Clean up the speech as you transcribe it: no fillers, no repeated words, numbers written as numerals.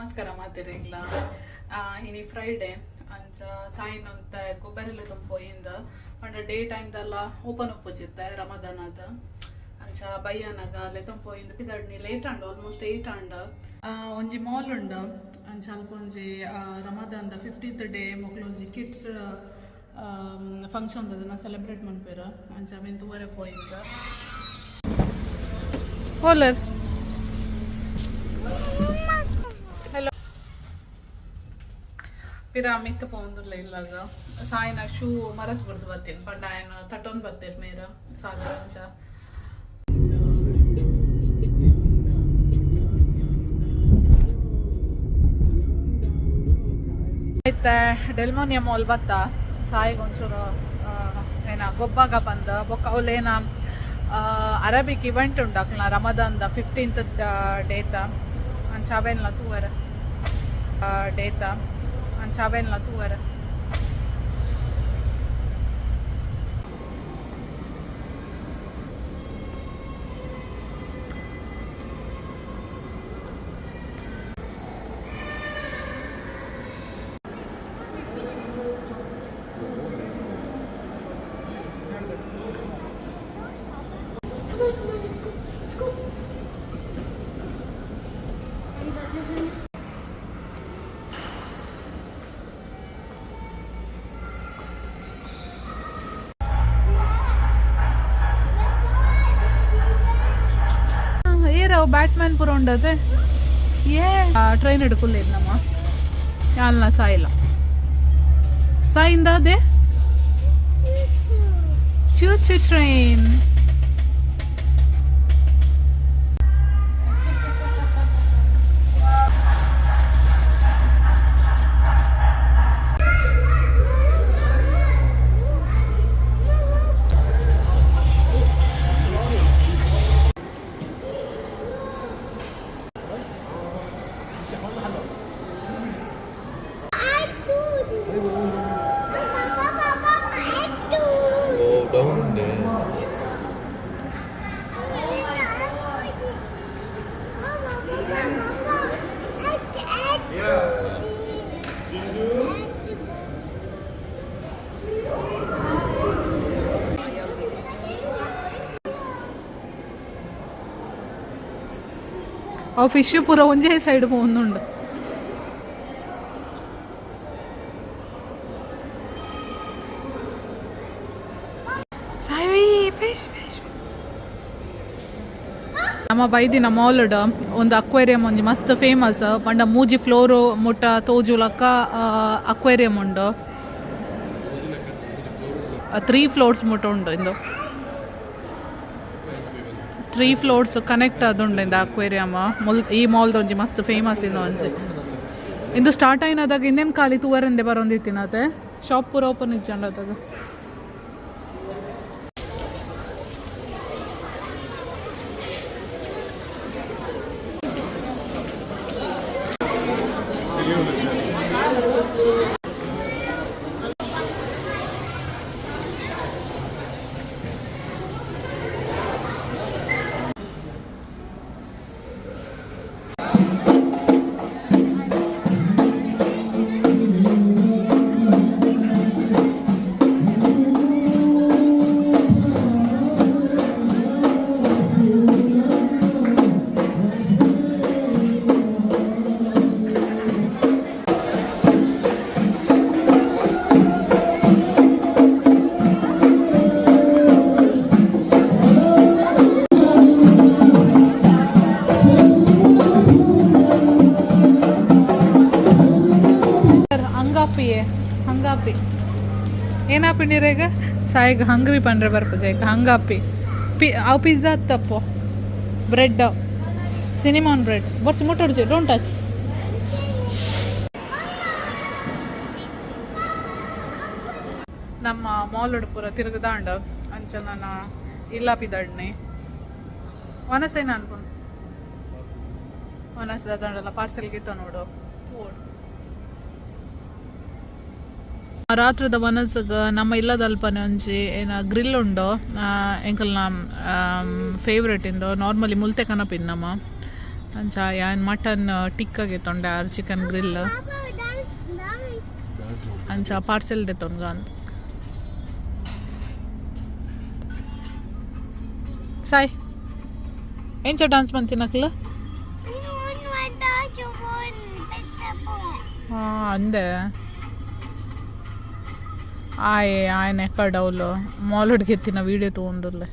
ನಮಸ್ಕಾರ ಮಾತೆರೆಗ್ಲ. ಇನಿ ಫ್ರೈಡೆ ಅಂಚ ಸಾಯಿನಂತ ಗೊಬ್ಬರಲೆ ಪೋಯಿಂದ ಪಂಡ ಡೇ ಟೈಮ್ದಲ್ಲ ಓಪನ್ ಉಪ್ಪುಜಿತ್ತೆ ರಮದಾನದ ಅಂಚ ಬಯ್ಯನಗ ಲೆತೊಂಪೋಯಿಂದ ಪಿದಡ್ನಿ ಲೇಟ್ ಆಂಡ್, ಆಲ್ಮೋಸ್ಟ್ 8 ಆಂಡ್. ಒಂಜಿ ಮಾಲ್ ಉಂಡು. ಅಂಚ ಅಲ್ಪ ಒಂಜಿ ರಮದಾನ್ದ 15th day ಮೊಕ್ಲು ಒಂಜಿ ಕಿಡ್ಸ್ ಫಂಕ್ಷನ್ ಅದನ್ನ ಸೆಲೆಬ್ರೇಟ್ ಮನ್ಪೆರ್. ಅಂಚ ಅವೆನ್ ತೂವರೆ ಪೋಯಿಂದ. ಹೋಲರ್ ಹಲೋ ಪಿರ ಮಿತ್ತ ಪೋವೊಂದುಲ್ಲ. ಇಲ್ಲಾಗ ಸಾಯಿನ ಶೂ ಮರತ್ ಬುಡ್ದು ಬತ್ತೀನಿ ಪಂಡ ಆಯನ ತಟ್ಟೊಂದು ಬತ್ತೇರ್ ಮೇರ ಸಾಗರ. ಅಂಚ ಇತ್ತೆ ಡೆಲ್ಮೋನಿಯಾ ಮಾಲ್ ಬತ್ತ. ಸಾಯಿಗ್ ಒಂಚೂರು ಏನ ಗೊಬ್ಬಾಗ ಬಂದ ಬೊಕ್ಕ ಅವ್ಲೇನ ಅರಬಿಕ್ ಇವೆಂಟ್ ಉಂಡು ಅಕ್ಲ್ನ ರಮದಾನ್ದ 15th ಡೇತ. ಅಂಚ ಅವೆನ್ಲ ತೂವರೆ ಡೇತ. ಅಂಚ ಅವೆನ್ಲ ತೂವರೆ. Come on, come on, let's go. Let's go. ಏರವು Batman ಪೂರ ಉಂಡತೆ. ಏ ಟ್ರೈನ್ ಹಿಡ್ಕೊಲ್ಲ ನಮ್ಮ ಯಾಲ್ನ ಸಾಯಿಲ್ಲ ಸಾಯಿಂದ ಅದೇ ಚೂ ಚೂ ಟ್ರೈನ್. 오, 나오는데. ಅವು ಫಿಶ್ ಪೂರ ಒಂಜೇ ಸೈಡ್ ಪೋವೊಂದುಂಡು. Sai fish fish. ನಮ್ಮ ಬೈದಿನ ಮಾಲ್ಡ್ ಒಂದು ಅಕ್ವೇರಿಯಂ ಒಂಜಿ ಮಸ್ತ್ ಫೇಮಸ್ ಪಂಡ ಮೂಜಿ ಫ್ಲೋರು ಮುಟ್ಟ ತೋಜುಲಕ್ಕ ಅಕ್ವೇರಿಯಂ ಉಂಡು. ತ್ರೀ ಫ್ಲೋರ್ಸ್ ಮುಟ್ಟ ಉಂಡು. ಇಂದು ತ್ರೀ ಫ್ಲೋರ್ಸ್ ಕನೆಕ್ಟ್ ಆದುಂಡು ಇಂದು ಅಕ್ವೇರಿಯಂ. ಮುಲ್ ಈ ಮಾಲ್ದ ಒಂಜಿ ಮಸ್ತ್ ಫೇಮಸ್ ಇಂದು ಒಂಜಿ. ಇಂದು ಸ್ಟಾರ್ಟ್ ಆಯ್ನದಾಗ ಇಂದೇನು ಖಾಲಿ ತೂವರೆಂದೆ ಬರೊಂದಿತ್ತಿನತೆ. ಶಾಪ್ ಪೂರ ಓಪನ್ ಇಜ್ಜಂಡ ಅದಾಗ. ಹಂಗಾಪಿಯೇ ಹಂಗಾಪಿ ಏನಾಪಿಂಡಿರೇಗ ಸಾಯಿಗ್ ಹಂಗ್ರಿ ಪಂಡ್ರೆ ಬರ್ಪುಜ. ಹಂಗಾಪಿ ಪಿ ಅವು ಪಿಜ್ಜಾ ತಪ್ಪು bread, cinnamon bread ಬೊರ್ಚಿ ಮುಟ್ಟೊಡ್ಚಿ. Don't touch. ನಮ್ಮ ಮಾಲ್ ಪೂರ ತಿರುಗದಾಂಡ. ಅಂಚ ನನ್ನ ಇಲ್ಲ ಪಿದಡ್ನೆ ವನಸೇನ ಅನ್ಕೊಂಡು ವನಸ್ ದಾಂಡಲ್ಲ ಪಾರ್ಸೆಲ್ ಗಿತ್ತ ನೋಡು. ರಾತ್ರಿದ ವನಸ್ಗ್ ನಮ್ಮ ಇಲ್ಲದಲ್ಪನೆ ಒಂಜಿ ಏನ ಗ್ರಿಲ್ ಉಂಡು. ಎಂಕಲ್ನ ಫೇವ್ರೇಟ್ ಇಂದು ನಾರ್ಮಲಿ ಮುಲ್ತೆ ಕನಪಿನ್ ನಮ್ಮ. ಅಂಚ ಯಾನ್ ಮಟನ್ ಟಿಕ್ಕ ಗೆತ್ತೊಂಡೆ ಆರ್ chicken grill. Papa, dance, dance. ಅಂಚ ಪಾರ್ಸೆಲ್ ದೆತ್ತೊನ್ಗ ಅಂದ್. ಸಾಯ್, ಎಂಚ ಡಾನ್ಸ್ ಮಂತಿನಕ್ಲ? One, two, one, ಹಾ ಅಂದೆ. ಆಯೆ ಆಯನ ಎಕ್ಕಡೌಲು ಮಾಲುಡ್ ಗೆತ್ತಿನ ವೀಡಿಯೋ ತಗೊಂದುಲ್ಲೆ.